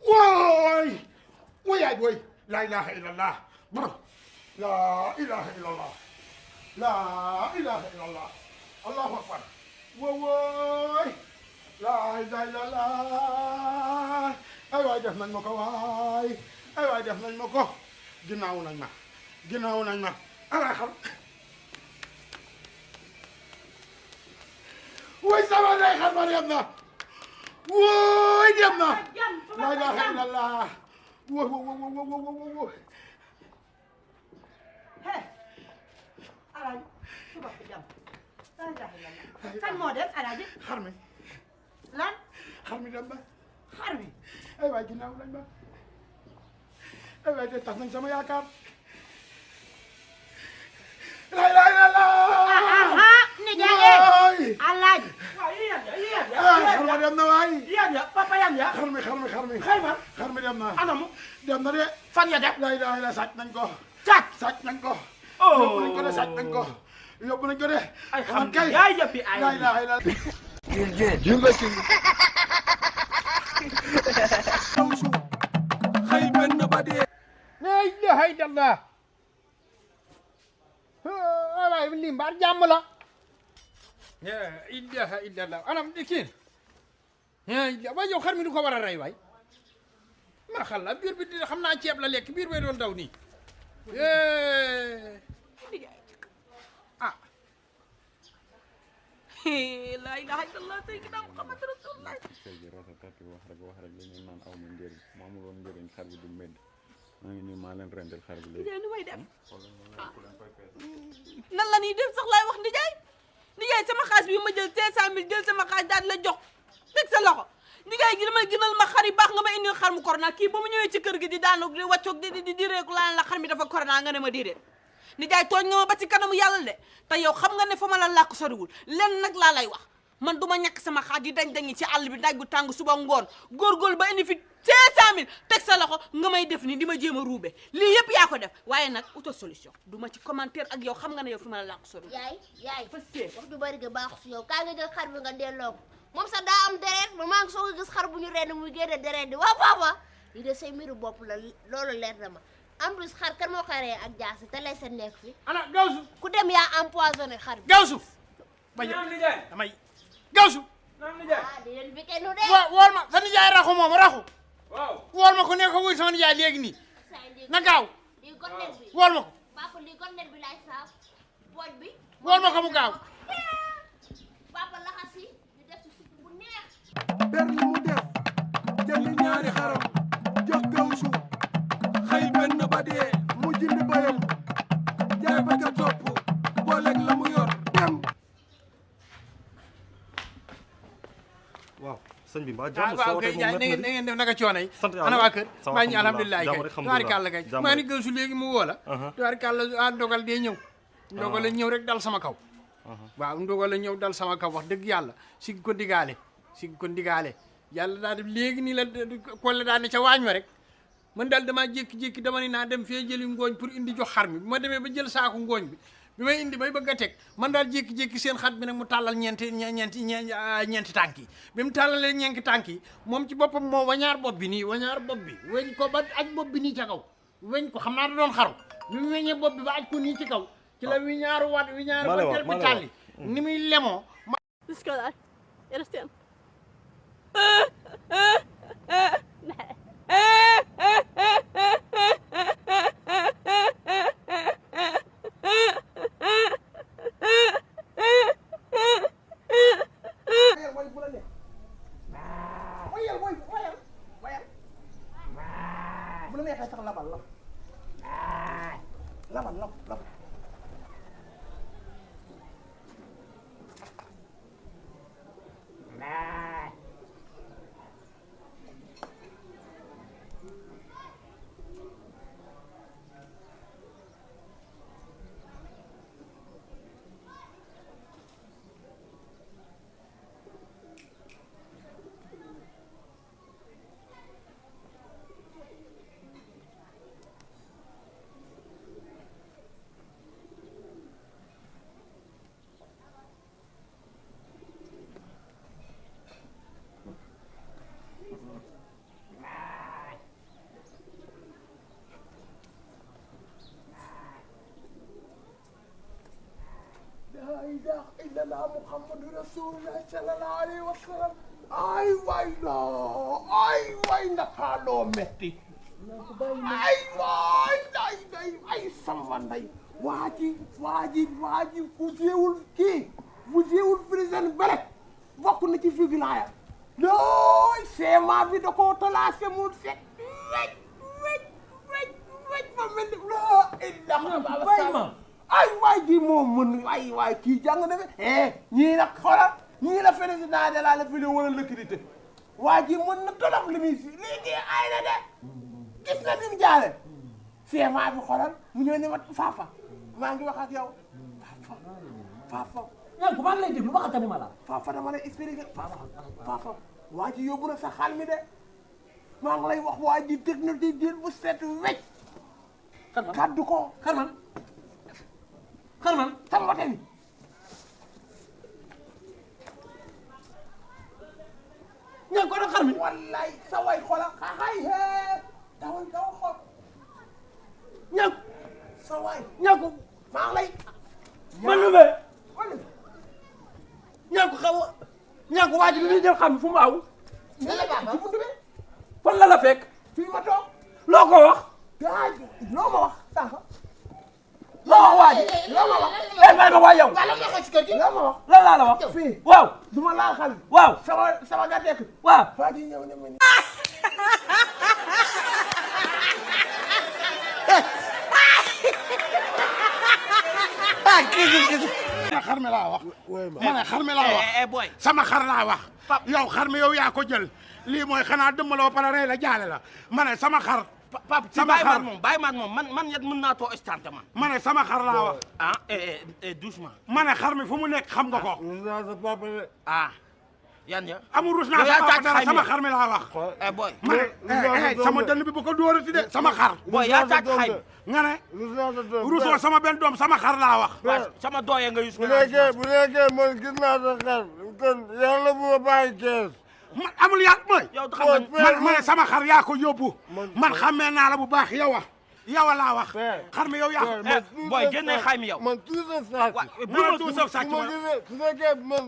Woi, woi ai woi, la ilaha illallah, la ilaha illallah, la ilaha illallah, Allahu akbar, woi, la ilaha illallah, ay waay def nañ ma ko waay, ay waay def nañ ma ko, ginnaaw nañ ma, ay waay xam, woi sama day xam ma dem na. Woi dem na la ilaha illallah wo he alaaji suba fi jam la ilaha illallah kan moo def alaaji xar mi lan dem na xar mi ay waay ginnaaw lañ ma ay waay de tax nañ sama yaakaar la ilaha illallah ni jaay alaaji xar ma dem na waay yan ya papa yan ya xar mi xar mi dem na anamu dem na de fan ya def la ilaha illallah sàcc nañ ko sàcc nañ ko oh yóbbu nañ ko de sàcc nañ ko yóbbu nañ ko de ay xam kay yaay yëppi ay la ilaha illallah xëy benn ba dee la ilaha illallah waay li mbaar jàmm la la ilaha illallah anam dikin waay yow xar mi du ko war a rey waay ma xal la biir bi di xam naa ceeb la lekk biir bay doon daw nii ah la ilaha illallah sayyidina Muhammad rasulullah tey ji ratatati wax rek li ñu naan aw ma njëriñ mu amul woon njëriñ xar bi du medd maa ngi nii maa leen rendel xar bi léegi nu may def ku leen koy fees nan la ñuy def sax laay wax nijaay sama xaalis bi ma jël 500 000 jël sama xaalis daal la jox teg sa loxo nijaay gi dama gënal ma xar yi baax nga ma indi xar mu corona kii ba mu ñëwee ci kër gi di daanu di wàccoog di réeku laan la xar mi dafa corona nga ne ma déedéet nijaay tooñ nga ma ba ci kanamu yàlla de te yow xam nga ne fa ma la làkk soriwul lenn nag laa lay wax man du ma ñàkk sama xaaj di dañ-dañi ci àll bi daaj bu tàng suba ngoon góorgóorlu ba indi fi 500 000 teg sa loxo nga may def ni di ma jéem a ruube lii yëpp yaa ko def waaye nag auto solution du ma ci commentaire ak yow xam nga ne yow fi ma la làkk soriwul yaay fa see wax ju bari ga baaxu si yow kaa nga jël xar bi nga delloo ko moom sax daa am deret ba maa ngi soog a gis xar bu ñu rend muy génne deret di waaw papa lii de say mbiru bopp la loolu leer na ma en plus xar kan moo koy rey ak jaasi te lay sa nekk fi ana gawsu ku dem yaa empoisonné xar bi gawsu ba damay gawsu di leen fi kenn de wool ma sa nijaay raxu moom raxu waaw wool ma ko ne ko wuy sama nijaay léegi nii na gaaw lii gonnet bi wool ma ko papa lii gonnet bi laay saaf pooj bi wool ma ko mu gaaw papa laxas yi ñu def ci supp bu neex per li mu def jënd ñaari xaram jox gawsu xëy benn ba dee mu jindi bayam jaay ba ca topp booleeg la mu yor dem waaw sëñ bi mbaa jàmm waaw kay jaay na ngeen def naka coono yi sant yàlla ana waa kër sama maa ngi alhamdulilah kay jàmm tuwaari kàlla kay jàmm maa ni gëstu léegi mu woo la tuwaari kàlla ndogal dee ñëw ndogal la ñëw rek dal sama kaw waaw ndogal la ñëw dal sama kaw wax dëgg yàlla si ko ndigaale yàlla daa def léegi nii la kolle daa ne ca waañ wa rek man daal damaa jékki-jékki dama ni naa dem fee jëli ngooñ pour indi jox xar mi bu ma demee ba jël saaku ngooñ bi may indi bay bëgg a teg man daal jékki-jékki seen xat bi nag mu tàllal ñeenti tànk yi bi mu tàllalee ñeenti tànk yi moom ci boppam moo wañaar bopp bi nii wañaar bopp bi weñ ko ba aj bopp bi nii ca kaw weñ ko xam naa da doon xaru bi mu weñee bopp bi ba aj ko nii ci kaw ci la wiñaaru ba del bi tàlli ni muy lemoo This girl, you understand? bu la neexee sax labal sayyidina Muhammadu Rasulullah sallallahu alayhi wa sallam ay waay loo ay waay ndakaaloo metti ay waay ay sama nday waa ji ku jéewul kii bu jéewul prison bele bokk na ci fi wilaaya looy seema bi da koo tolaase mu set wéj ba mel ni loo ilaha ay waay ji moom mën ay waay kii jàng na fi ñii nag xoolal ñii la président de la République wala lëkkalité waa ji mën na tolof li muy si lii ay na de gis na ni mu jaare seema bi xoolal mu ñëw ne ma Fafa maa ngi wax ak yow Fafa ñaan ko maa ngi lay déglu waxatani ma la Fafa dama lay expliquer Fafa waa ji yóbbu na sa xal mi de maa ngi lay wax waa ji technologie diir bu set wecc kaddu ko xar man tambate ni ñaan ko xar mi wallaay sa way xoolal xaxay dawal xool ñaan sa way ñaan ko maa ngi lay man lu be ñaan ko waa ji bi muy jël xam fu mu aw ci buntu bi fan la fekk fii ma toog loo ko wax loo ma wax sànq loo wax waa ji loo ma wax may ma waa yow loo ma wax lan laa la wax fii waaw du ma laal xal waaw sama gàtteek waaw waa ji ñëw ne ma ni xar mi laa wax ma ne xar mi laa wax boy sama xar laa wax yow xar mi yow yaa ko jël lii mooy xanaa dëmmaloo pare rey la jaale la ma ne sama xar pap ci sama xar bàyyi maag moom man yet mën naa too stante man ma ne sama xar laa wax doucement ma ne xar mi fu mu nekk xam nga ko yan ya amul rus naa sa papa dara sama xar mi laa wax boy ma ne sama dënn bi bu ko dóorati de sama xar boy yaa càcc xay nga ne rusoo sama benn doom sama xar laa wax sama dooye nga yus bu nekkee man gis naa sa xar kon yàlla bu ma bàyyi kees man amul yàlla mooy yow xam nga ma ne sama xar yaa ko yóbbu man xammee naa la bu baax yow a laa wax xar mi yow yaa ko boy génne xay mi yow man tuuti sa sàcc man tuuti sa sàcc su fekkee man